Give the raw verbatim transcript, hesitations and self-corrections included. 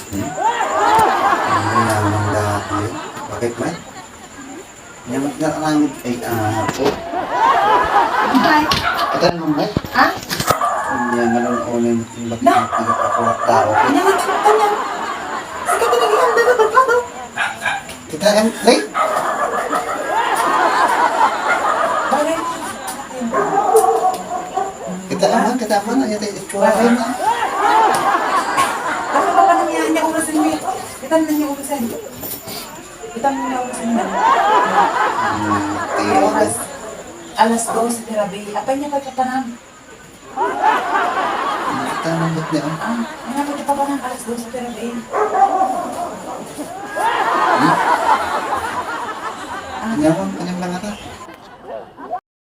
Hmm? Ano naman dati? Bakit, Mike? Nya, mat-, nga langit ay apo. Ay. Atan mo, Mike? Ha? Nya, nga lang unin, bakit Na? Ang pinakakuha tao? Nya, mat-, atan yan. Sige, pinag-ihanda na, barkado. Kita, em, Ray? Bakit? Kita, em, kita, em, ano, ito, itsura, em. Ano ba, ano niya, niya, oras niya? Kita na niya, oras niya. Kita mo na ako sa inyo. Hmm, Oras, alas dose ti rabii. Apay niya pay papanan? Kita mo ba't niya? Ah, ano pay papanan alas dose ti rabii? Hmm? Ah. Ano mo? Ano lang ata?